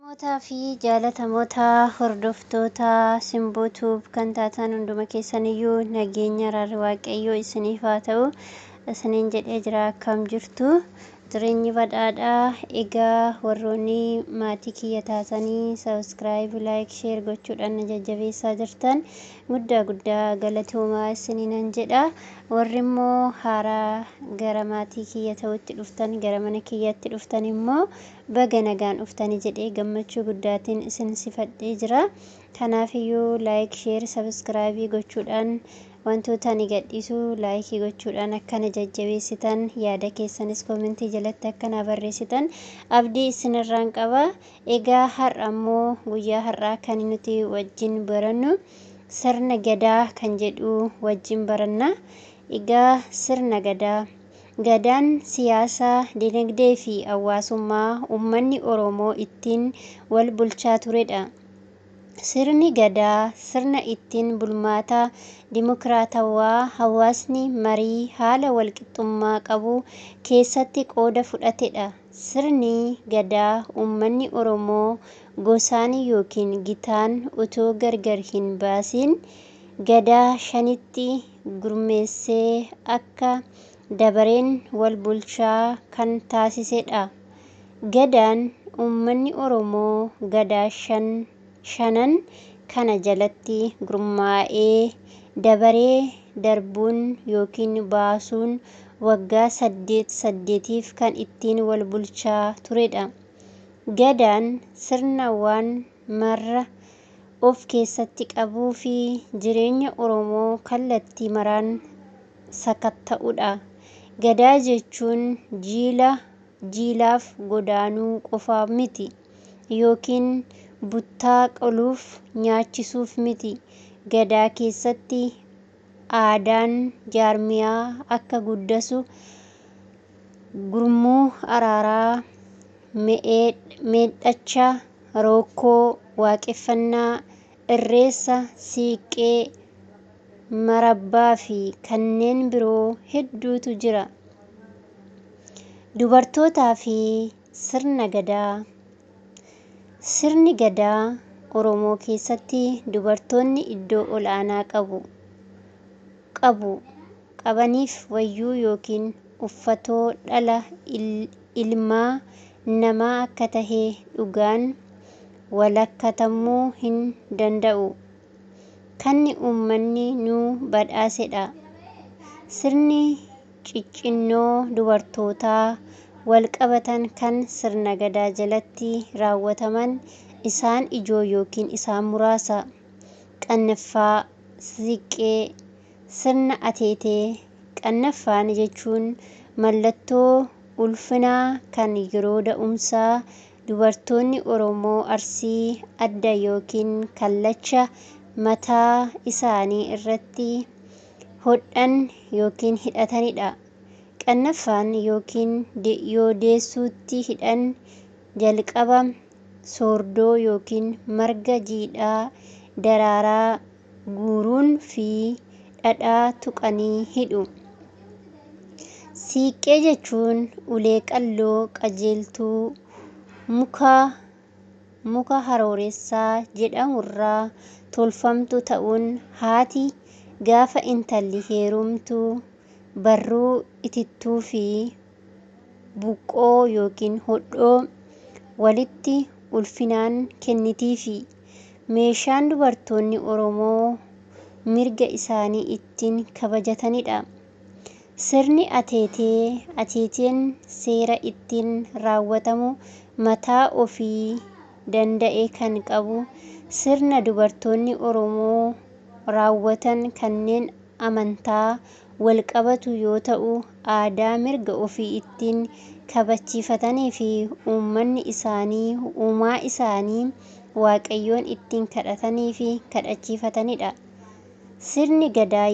Namootaa fi jaalatamoota hordoftoota Simboo Tube kan taatan hunduma keessaniyyuu nageenya araarri Waaqayyoo isiniif haa ta'u isiniin jedhee jira. Akkam jirtu? Jireenyi badhaadhaa. Egaa warroonni maatii kiyya taatanii subscribe, like, share gochuudhaan na jajjabeessaa jirtan guddaa guddaa galatoomaa isiniinan jedha. Warri immoo haaraa gara maatii kiyya ta'utti dhuftan, gara mana kiyyatti dhuftan immoo baga nagaan dhuftani jedhee gammachuu guddaatiin isin sifadhee jira. Kanaafiyyuu like, share, subscribe gochuudhaan wantoota ani gadhiisu like gochuudhaan akkana jajjabeessitan, yaada keessanis comment jalatti akkana barreessitan abdii isinirraan qaba. Egaa har'a immoo guyyaa har'aa kan nuti wajjin barannu sirna Gadaa kan jedhu wajjin baranna. Egaa sirna Gadaa. Gadaan siyaasa, dinagdee fi hawaasummaa uummanni Oromoo ittiin wal bulchaa turedha. Sirni Gadaa sirna ittiin bulmaata dimokiraatawaa hawaasni marii haala walqixxummaa qabu keessatti qooda fudhatedha. Sirni Gadaa uummanni Oromoo gosaan yookiin gitaan otoo gargar hin baasiin Gadaa shanitti gurmeessee akka dabareen wal bulchaa kan taasisedha. Gadaan uummanni Oromoo Gadaa shanan kana jalatti gurmaa'ee dabaree darbuun yookiin baasuun waggaa saddeet saddeetiif kan ittiin wal bulchaa turedha. Gadaan sirna waan mara of keessatti qabuu fi jireenya Oromoo kallattii maraan sakatta'udha. Gadaa jechuun jiilaaf godaanuu qofa miti yookiin buttaa qaluuf nyaachisuuf miti. Gadaa keessatti aadaan jaarmiyaa akka guddasu, gurmuu araaraa, meedhacha, rookkoo, waaqeffannaa, irreessa, siiqqee, marabbaa fi kanneen biroo hedduutu jira. Dubartootaa fi sirna Gadaa. Sirni Gadaa Oromoo keessatti dubartoonni iddoo ol'aanaa qabu qabaniif wayyuu yookiin uffatoo dhala ilmaa namaa akka tahe dhugaan walakkatamuu hin danda'u. Kanni uummanni nu badhaasedha. Sirni ciccinnoo dubartootaa wal qabatan kan sirna Gadaa jalatti raawwataman isaan ijoo yookiin isaan muraasa. Qannaffaa, Siiqqee, sirna Ateetee. Qannaffaan jechuun mallattoo ulfinaa kan yeroo da'umsaa dubartoonni Oromoo Arsii adda yookiin kallacha mataa isaanii irratti hodhan yookiin hidhatanidha. Qannaffaan yookiin yoo deessuutti hidhan jalqaba soordoo yookiin marga jiidhaa daraaraa guuruun fi dhadhaa tuqanii hidhu. Siiqqee jechuun ulee qalloo qajeeltuu muka harooressaa jedhamurraa tolfamtu ta'uun haati gaafa intalli heerumtu barruu itittuu fi buqqoo yookiin hodhoo walitti ulfinaan kennitiifi. Meeshaan dubartoonni Oromoo mirga isaanii ittiin kabajatanidha. Sirni Ateetee. Ateeteen seera ittiin raawwatamu mataa ofii danda'e kan qabu sirna dubartoonni Oromoo raawwatan kanneen amantaa wal qabatu yoo ta'u, aadaa mirga ofii ittiin kabachiifatanii fi uummanni isaanii uumaa isaanii Waaqayyoon ittiin kadhatanii fi kadhachiifatanidha. Sirni Gadaa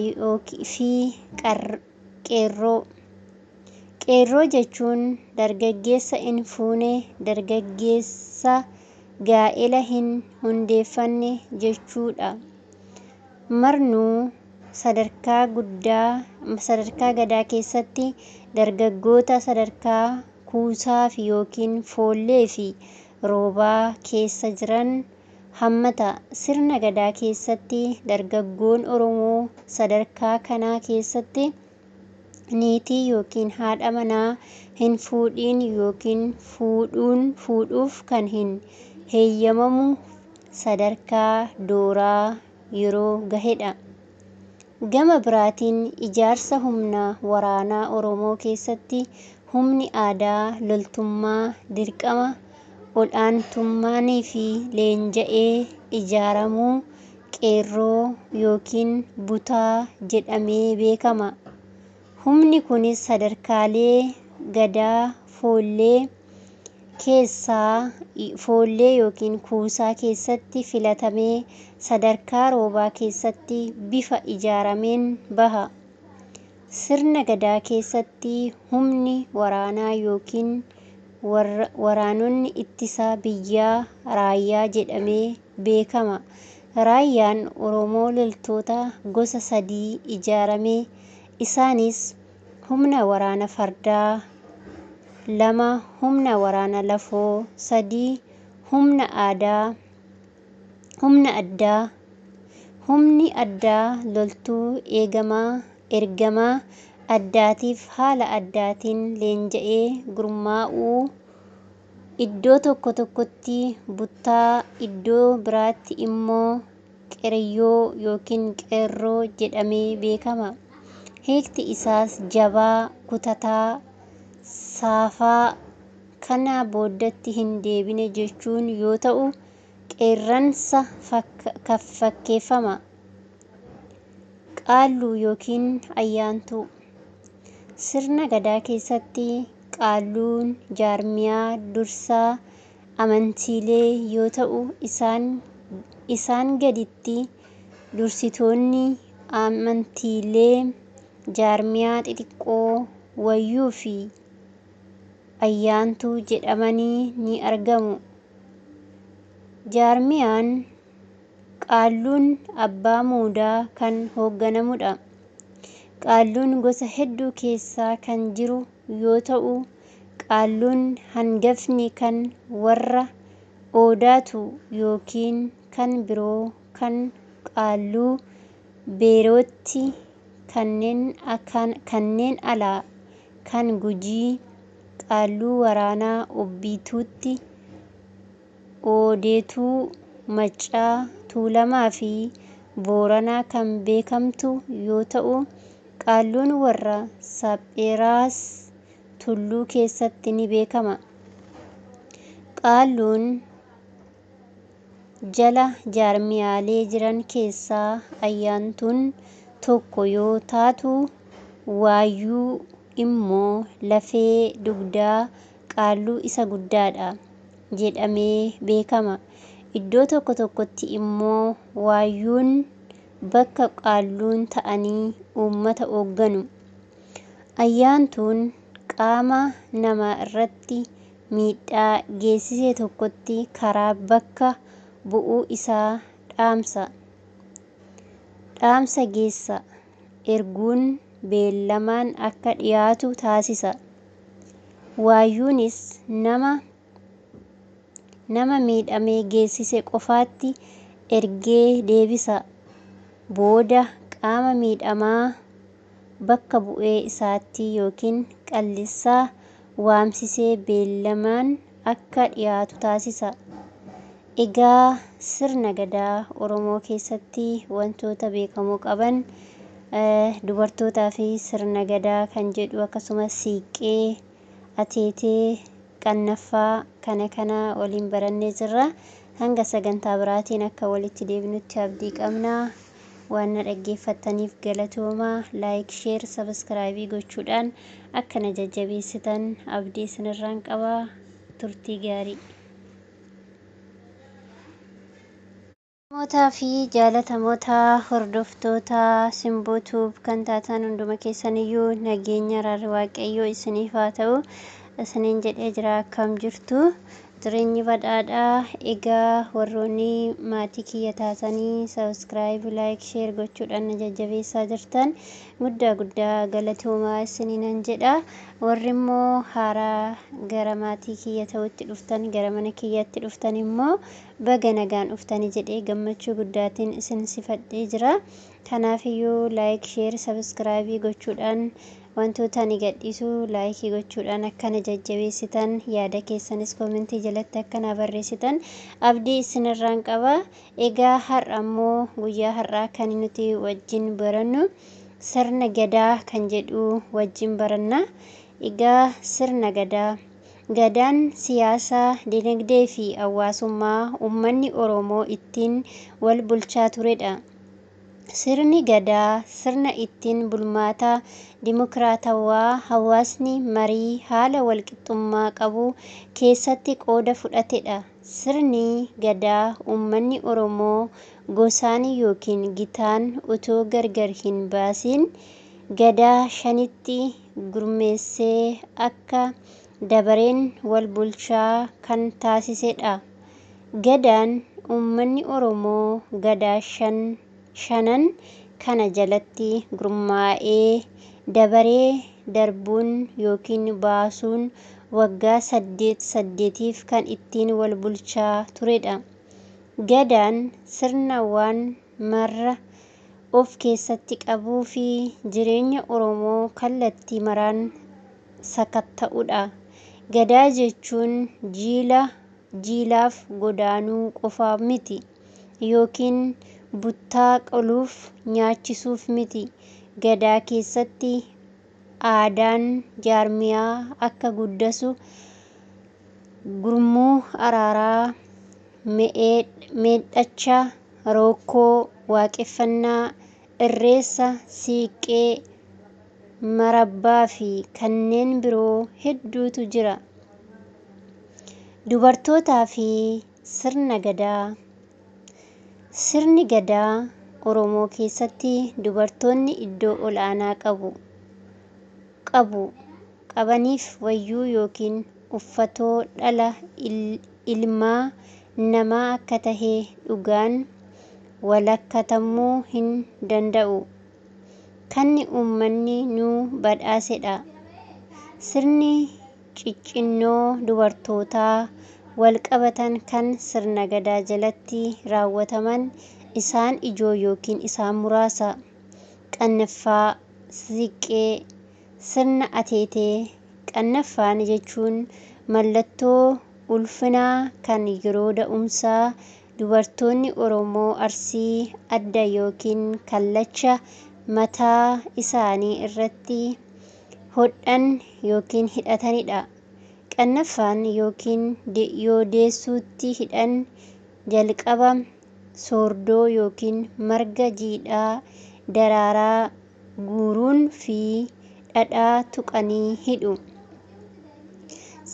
fi Qeerroo. Qeerroo jechuun dargaggeessa hin fuune, dargaggeessa gaa'ela hin hundeeffanne jechuudha. Marnuu sadarkaa Gadaa keessatti dargaggoota sadarkaa kuusaa yookiin foollee fi roobaa keessa jiran hammata. Sirna Gadaa keessatti dargaggoon Oromoo sadarkaa kanaa keessatti niitii yookiin haadha manaa hin fuudhiin yookiin fuudhuuf kan hin heeyyamamu sadarkaa dooraa yeroo gahedha. Gama biraatiin ijaarsa humna waraanaa Oromoo keessatti humni aadaa loltummaa dirqama ol'aantummaanii fi leenji'ee ijaaramu qeerroo yookiin butaa jedhamee beekama. Humni kunis sadarkaalee Gadaa Foollee keessaa Foollee yookiin Kuusaa keessatti filatamee sadarkaa roobaa keessatti bifa ijaarameen baha. Sirna Gadaa keessatti humni waraanaa yookiin waraanonni ittisa biyyaa raayyaa jedhamee beekama. Raayyaan Oromoo loltoota gosa sadii ijaarame. Isaanis humna waraana fardaa 2, humna waraana lafoo 3, humna addaa. Humni addaa loltuu ergama addaatiif haala addaatiin leenji'ee gurmaa'u iddoo tokko tokkotti buttaa, iddoo biraatti immoo qeeyyoo yookiin qeerroo jedhamee beekama. Hiikti isaas jabaa, kutataa, saafaa, kana booddatti hin deebine jechuu yoo ta'u, qeerransa fakkeeffama. Qaalluu yookiin ayyaantuu. Sirna Gadaa keessatti qaalluun jaarmiyaa dursaa amantiilee yoo ta'u, isaan gaditti dursitoonni amantiilee jaarmiyaa xixiqqoo wayyuu fi ayyaantuu jedhamanii ni argamu. Jaarmiyaan qaalluun abbaa muudaa kan hoogganamudha. Qaalluun gosa hedduu keessa kan jiru yoo ta'u, qaalluun hangafni kan warra Odaatu yookiin kan biroo kan qaalluu Beerootti, kanneen alaa kan Gujii, qaalluu waraanaa Obbituutti, Odeetuu Maccaa, Tuulamaa fi Booranaa kan beekamtu yoo ta'u, qaalluun warra Sapheeraas Tulluu keessatti ni beekama. Qaalluun jala jaarmiyaalee jiran keessaa ayyaantuun tokko yoo taatu, waayyuu immoo lafee dugdaa qaalluu isa guddaadha jedhamee beekama. Iddoo tokko tokkotti immoo waayyuun bakka qaalluu ta'anii uummata hoogganu. Ayyaantuun qaama nama irratti miidhaa geessise tokkotti karaa bakka bu'uu isaa dhaamsa geessa erguun beellamaan akka dhiyaatu taasisa. Waayyuunis nama miidhaa geessise qofaatti ergee deebisa. Booda qaama miidhamaa bakka bu'ee isaatti yookiin qallisaa waamsisee beellamaan akka dhiyaatu taasisa. Egaa sirna Gadaa Oromoo keessatti wantoota beekamuu qaban dubartootaa fi sirna Gadaa kan jedhu, akkasumas siiqqee, ateetee, qannaffaa kana kana waliin barannee jirra. Hanga sagantaa biraatiin akka walitti deebinutti abdii qabna. Waan na dhaggeeffattaniif galatoomaa. Like, share, subscribe gochuudhaan akka na jajjabeessitan abdii isinirraan qaba. Turtii gaarii. Namootaa fi jaalatamoota hordoftoota Simboo Tube kan taatan hunduma keessaniyyuu nageenya araarri Waaqayyoo isiniif haa ta'u isiniin jedhee jira. Akkam jirtu? Jireenyi badhaadhaa. Egaa warroonni maatii kiyya taatanii subscribe, like, share gochuudhaan na jajjabeessaa jirtan guddaa guddaa galatoomaa isiniinan jedha. Warri immoo haaraa gara maatii kiyya ta'utti dhuftan, gara mana kiyyatti dhuftan immoo baga nagaan dhuftanii jedhee gammachuu guddaatiin isin sifadhee jira. Kanaafiyyuu like, share, subscribe gochuudhaan wantoota ani gadhiisu like gochuudhaan akkana jajjabeessitan, yaada keessanis comment jalatti akkana barreessitan abdii isinirraan qaba. Egaa har'a immoo guyyaa har'aa kan nuti wajjin barannu sirna Gadaa kan jedhu wajjin baranna. Egaa sirna Gadaa. Gadaan siyaasa, dinagdee fi hawaasummaa uummanni Oromoo ittiin wal bulchaa turedha. Sirni Gadaa sirna ittiin bulmaata dimokiraatawaa hawaasni marii haala walqixxummaa qabu keessatti qooda fudhatedha. Sirni Gadaa uummanni Oromoo gosaan yookiin gitaan otoo gargar hin baasiin Gadaa shanitti gurmeessee akka dabareen wal bulchaa kan taasisedha. Gadaan uummanni Oromoo Gadaa shanan kana jalatti gurmaa'ee dabaree darbuun yookiin baasuun waggaa saddeet saddeetiif kan ittiin wal bulchaa turedha. Gadaan sirna waan mara of keessatti qabuu fi jireenya Oromoo kallattii maraan sakatta'udha. Gadaa jechuun jiilaaf godaanuu qofa miti yookiin buttaa qaluuf nyaachisuuf miti. Gadaa keessatti aadaan jaarmiyaa akka guddasu, gurmuu araaraa, meedhacha, rookkoo, waaqeffannaa, irreessa, siiqqee, marabbaa fi kanneen biroo hedduutu jira. Dubartootaa fi sirna Gadaa. Sirni Gadaa Oromoo keessatti dubartoonni iddoo ol'aanaa qabu qabaniif wayyuu yookiin uffatoo dhala ilmaa namaa akka tahe dhugaan walakkatamuu hin danda'u. Kanni uummanni nu badhaasedha. Sirni ciccinnoo dubartootaa wal qabatan kan sirna Gadaa jalatti raawwataman isaan ijoo yookiin isaan muraasa. Qannaffaa, siiqqee, sirna ateetee. Qannaffaan jechuun mallattoo ulfinaa kan yeroo da'umsaa dubartoonni Oromoo Arsii adda yookiin kallacha mataa isaanii irratti hodhan yookiin hidhatanidha. Qannaffaan yookiin yoo deessuutti hidhan jalqaba soordoo yookiin marga jiidhaa daraaraa guuruun fi dhadhaa tuqanii hidhu.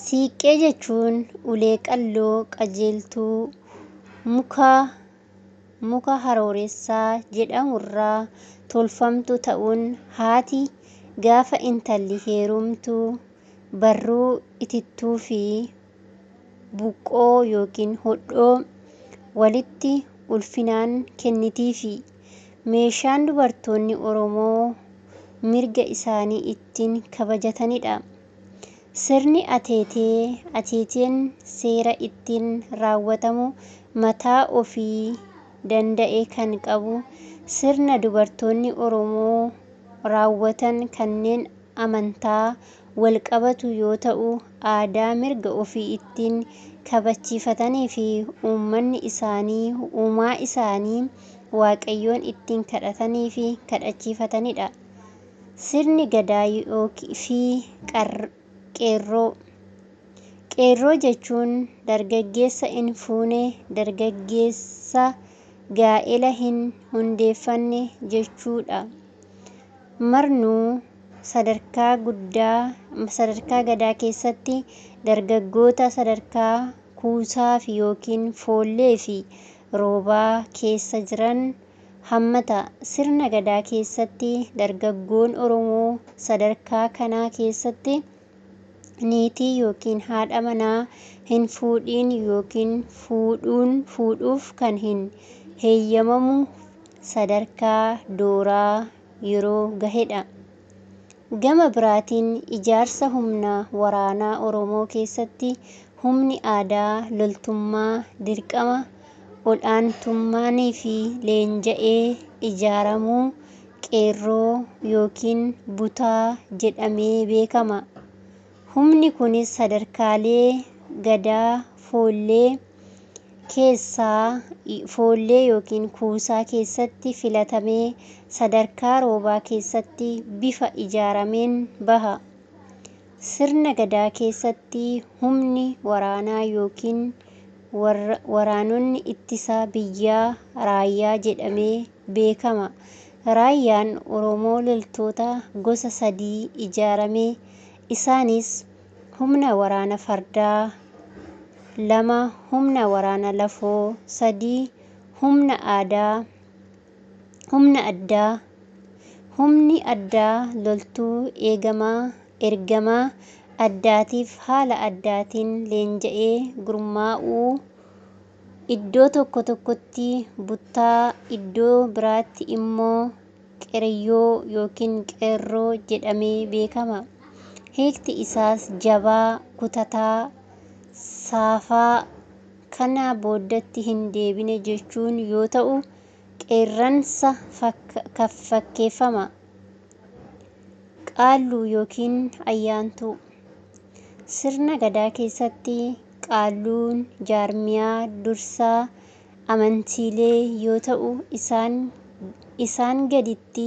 Siiqqee jechuun ulee qalloo qajeeltuu muka harooressaa jedhamurraa tolfamtu ta'uun haati gaafa intalli heerumtu barruu itittuu fi buqqoo yookiin hodhoo walitti ulfinaan kennitiifi. Meeshaan dubartoonni Oromoo mirga isaanii ittiin kabajatanidha. Sirni ateetee. Ateeteen seera ittiin raawwatamu mataa ofii danda'e kan qabu sirna dubartoonni Oromoo raawwatan kanneen amantaa wal qabatu yoo ta'u, aadaa mirga ofii ittiin kabachiifatanii fi uummanni isaanii uumaa isaanii Waaqayyoon ittiin kadhatanii fi kadhachiifatanidha. Sirni Gadaa fi qeerroo. Qeerroo jechuun dargaggeessa hin fuune, dargaggeessa gaa'ela hin hundeeffanne jechuudha. Marnuu sadarkaa Gadaa keessatti dargaggoota sadarkaa kuusaa yookiin foollee fi roobaa keessa jiran hammata. Sirna Gadaa keessatti dargaggoon Oromoo sadarkaa kana keessatti Niitii yookiin haadha manaa hin fuudhiin yookiin fuudhuuf kan hin heeyyamamu sadarkaa dooraa yeroo gahedha. Gama biraatiin ijaarsa humna waraanaa Oromoo keessatti humni aadaa loltummaa dirqama ol'aantummaaniifi leenja'ee ijaaramu qeerroo yookiin butaa jedhamee beekama. Humni kunis sadarkaalee gadaa foollee foollee yookiin kuusaa keessatti filatamee sadarkaa roobaa keessatti bifa ijaarameen baha. Sirna gadaa keessatti humni waraanaa yookiin waraanonni ittisa biyyaa raayyaa jedhamee beekama. Raayyaan Oromoo loltoota gosa sadii ijaarame. Isaanis humna waraana fardaa, 2 humna waraana lafoo, 3 humna addaa. Humni addaa loltuu ergama addaatiif haala addaatiin leenja'ee gurmaa'u iddoo tokko tokkotti buttaa, iddoo biraatti immoo qeeyyoo yookiin qeerroo jedhamee beekama. Hiikti isaas jabaa, kutataa, saafaa, kana booddatti hin deebine jechuu yoo ta'u, qeerransa fakkeeffama. Qaalluu yookiin ayyaantuu. Sirna gadaa keessatti qaalluun jaarmiyaa dursaa amantiilee yoo ta'u, isaan gaditti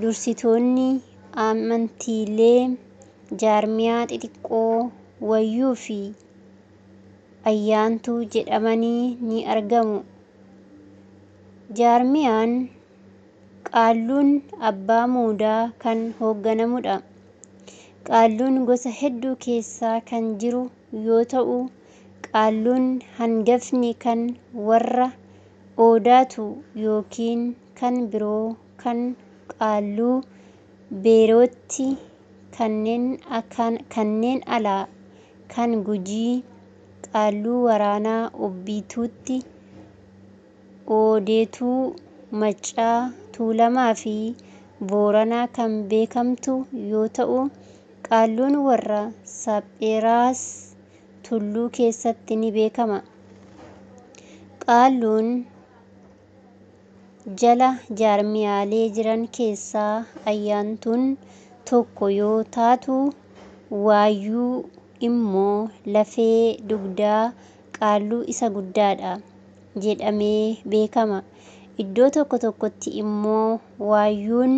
dursitoonni amantiilee jaarmiyaa xixiqqoo wayyuu fi ayyaantuu jedhamanii ni argamu. Jaarmiyaan qaalluun abbaa muudaa kan hoogganamudha. Qaalluun gosa hedduu keessa kan jiru yoo ta'u, qaalluun hangafni kan warra Odaatu yookiin kan biroo kan qaalluu Beerootti, kanneen alaa kan Gujii, qaalluu waraanaa Obbituutti, Odeetuu, Maccaa, Tuulamaa fi Booranaa kan beekamtu yoo ta'u, qaalluun warra Sapheeraas Tulluu keessatti ni beekama. Qaalluun jala jaarmiyaalee jiran keessaa ayyaantuun tokko yoo taatu, waayyuu immoo lafee dugdaa qaalluu isa guddaadha jedhamee beekama. Iddoo tokko tokkotti immoo waayyuun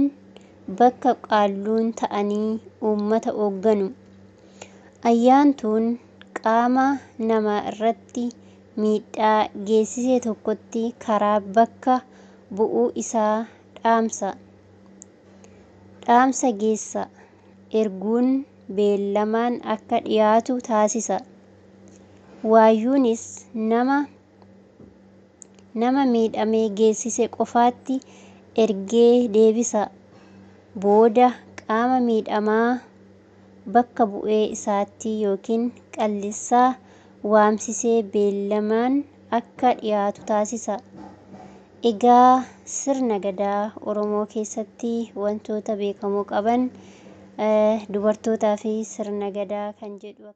bakka qaalluun ta'anii uummata hoogganu. Ayyaantuun qaama nama irratti miidhaa geessise tokkotti karaa bakka bu'uu isaa dhaamsa geessa erguun beellamaan akka dhiyaatu taasisa. Waayyuunis nama miidhame geessise qofaatti ergee deebisa. Booda qaama miidhamaa bakka bu'ee isaatti yookiin qallisaa waamsisee beellamaan akka dhiyaatu taasisa. Egaa sirna gadaa Oromoo keessatti wantoota beekamuu qaban dubartootaa fi sirna gadaa kan jedhu.